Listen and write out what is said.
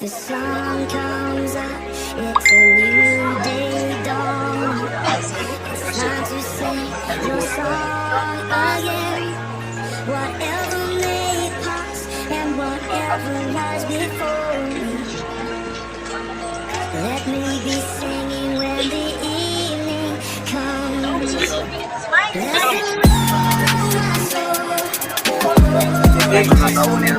The sun comes up, it's a new day dawning. It's time to sing your song again. Whatever may pass and whatever lies before me. Let me be singing when the evening comes. Bless the Lord, my soul. Mga tao niya.